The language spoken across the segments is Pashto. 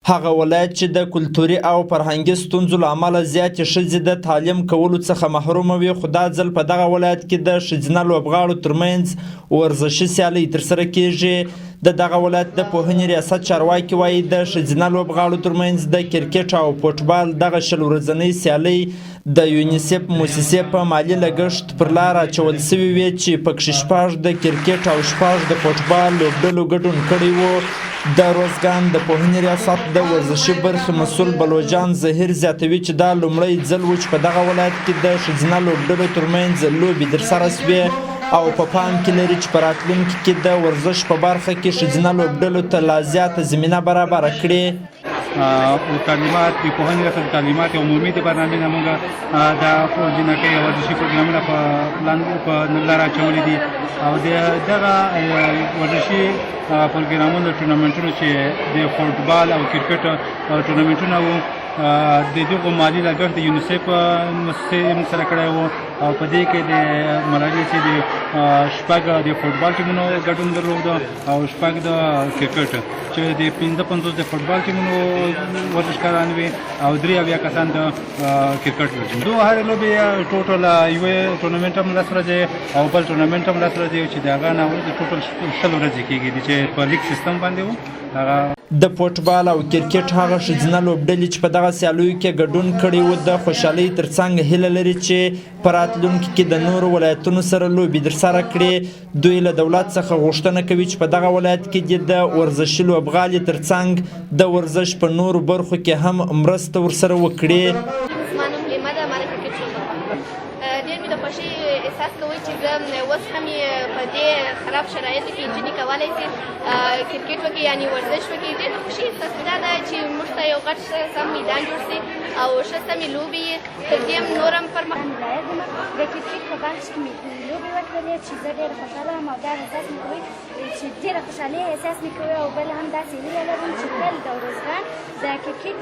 هغه ولایت چې د کلتوري او فرهنګي ستونزو له امله زیاتې ښځې د تعلیم کولو څخه محرومه وي، خو دا ځل په دغه ولایت کې د ښځینه لوبغاړو ترمنځ ورزشي سیالۍ ترسره کیږي. د دغه ولایت د پوهنې ریاست چارواکي وایي، د ښځینه لوبغاړو ترمنځ د کرکټ او فوټبال دغه 20 ورځنۍ سیالۍ د یونیسف موسسې په مالي لګښت پر لار اچول شوې وې، چې پکښې 6 د کرکټ او 6 د فوټبال لوبډلو ګډون کړی وو. د روزګان د پوهنې ریاست د ورزشي برخې مسول بلوجان ظهیر زیاتوي چې دا لومړی ځل و چې په دغه ولایت کې د ښځینه لوبډلو ترمنځ لوبې ترسره شوې او په پام کې لري چې په راتلونکي کې د ورزش په برخه کې ښځینه لوبډلو ته لا زیاته زمینه برابره کړي. او تعلیمات د پوهنې ریاست د تعلیمات عمومي د برنامې نه موږ د جینکۍ ورزشي پروګرامونه په پلان په لاره اچولي دي، او د دغه ورزشي پروګرامونو ټورنمنټونو چې د فوټبال او کرکټ ټورنمنټونه وو، د دغو مالي لګښت د یونیسف موسسې موږ سره کړی وو، او په دې کې د ملالۍ چې د 6 د فوټبال ټیمونو ګډون درلود او 6 د کرکټ، چې د 55 د فوټبال ټیمونو ورزشکاران وي او 73 کسان د کرکټ لوبې. دوه هرې لوبې ټوټل یوې ټورنمنټ هم 10 ورځې او بل ټورنمنټ هم 10 ورځې، چې د هغه نه وروسته ټوټل 20 ورځې کېږي چې په لیګ سیستم باندې وو. هغه د فوټبال او کرکټ هغه ښځینه لوبډلې چې په دغه سیالیو کې ګډون کړی و، د خوشحالۍ ترڅنګ هیله لري چې په راتلونکي کې د نورو ولایتونو سره لوبې ترسره کړي. دوی له دولت څخه غوښتنه کوي چې په دغه ولایت کې دې د ورزشي لوبغالي ترڅنګ د ورزش په نورو برخو کې هم مرسته ورسره وکړي. زما نوم لیمه ده، ما د کرکټ لوبه کوله. ډېر مې د خوښۍ احساس کوي چې زه اوس هم په دې خراب شرایطو کې نجونې کولی شي کرکټ وکړي، یعنې ورزش وکړي. ډېر د خوښۍ احساس مې دا ده چې موږ ته یو غټ ښه سم میدان جوړ شي او ښه سمې لوبې تر دې هم نور هم پرمخ. د کرکټ په بخش کې مې لوبې وکړلې چې زه ډېره خوشحاله وم، او دا احساس مې کوي چې ډېره خوشحالي احساس مې کوي، او بل هم داسې هیله لرم چې تل د ارزګان د کرکټ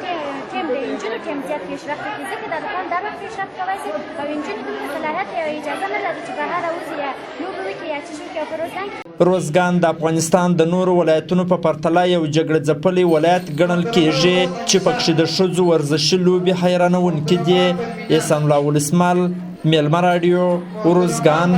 ټیم د نجونو ټیم زیات پیشرفت وکړي، ځکه د هلکان دا وخت پیشرفت کولی شي او نجونې دومره صلاحیت او اجازه نه لري چې بهر راوځي یا لوبې وکړي یا څه شي وکړي. او په روزګان کې روزګان د افغانستان د نورو ولایتونو په پرتله یو جګړه ځپلی ولایت ګڼل کیږي چې پکښې د ښځو ورزشي لوبې حیرانوونکې دي. احسان الله ولسمل، میلمه راډیو، روزګان.